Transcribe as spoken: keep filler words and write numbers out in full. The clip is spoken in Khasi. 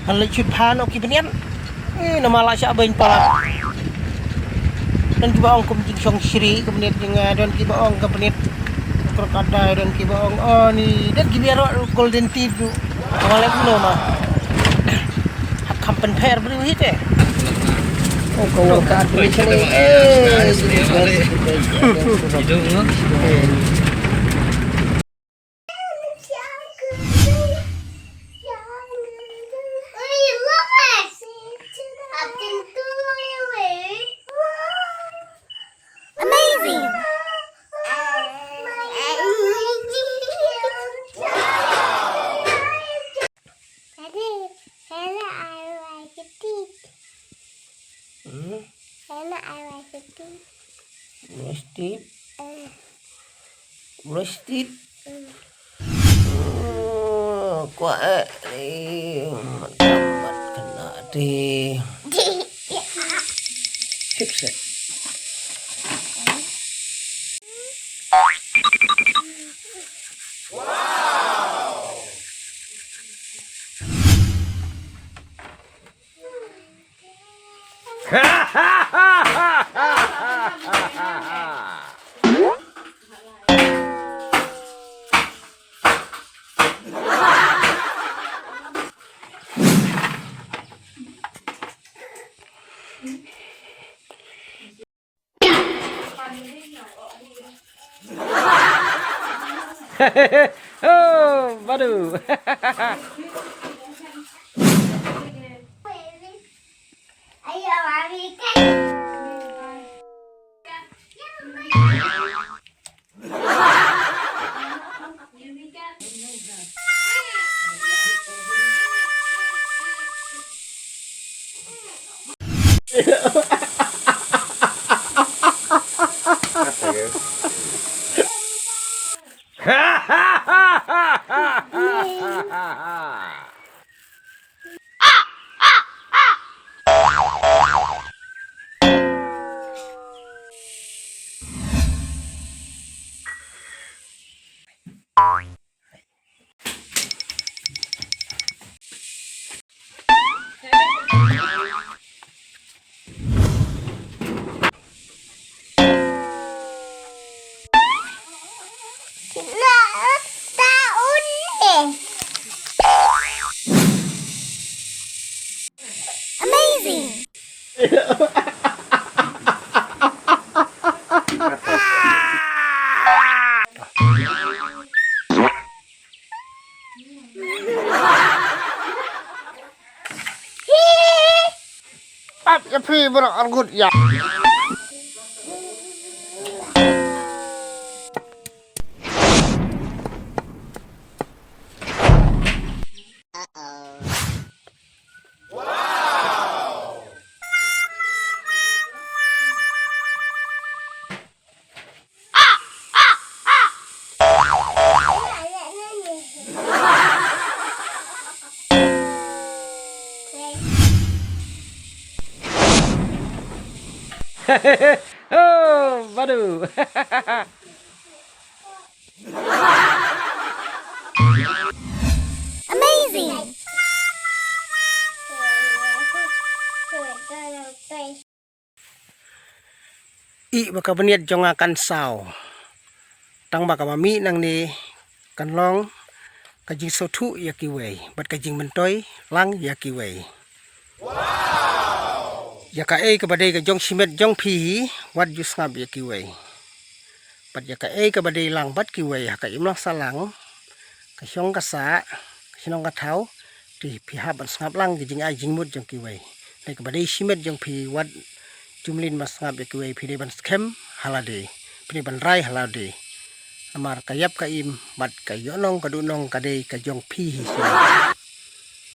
Kan leit shit phan o ki bniat. Eh, namar la shah beiñ palat. Don kiba ong kum jingshong shri ka bniat jong nga, don kiba ong ka bniat crocodile, don kiba ong, oh, ni, don kiba ïaroh golden teeth tu. Ka leh kumno ma. Hap kham pynpher briew hi te. Oh, ka ong ka admission eh. Eh. Amazing! Daddy, can I like a teeth? Hmm? Can I like a teeth? Brush teeth? Uh, Brush teeth? Uh, kwah eh. Mat mat kena deh. Chipset. Oh, badu. Amazing! Ap ïa phi bro argut ïa. Oh, badu. Amazing. Ih, ba ka bniat jong nga kan saw. Tang ba kaba mih nangne kan long ka jingsngewthuh ïa kiwei bad ka jingmyntoi lang ïa kiwei. Ïa kaei kaba dei ka jong shimet jong phi hi, wat ju sngap ïa kiwei. Bad ïa kaei kaba dei lang bad kiwei ha ka imlang sahlang, ka shong ka sah, ka shnong ka thaw, te phi hap ban sngap lang ka jingai jingmut jong kiwei. Dei kaba dei shimet jong phi, wat ju mlien ban sngap ïa kiwei, phi dei ban skhem ha lade, phi dei ban rai ha lade. Namar ka ïap ka im bad ka ïohnong ka duhnong ka dei ka jong phi hi shisha.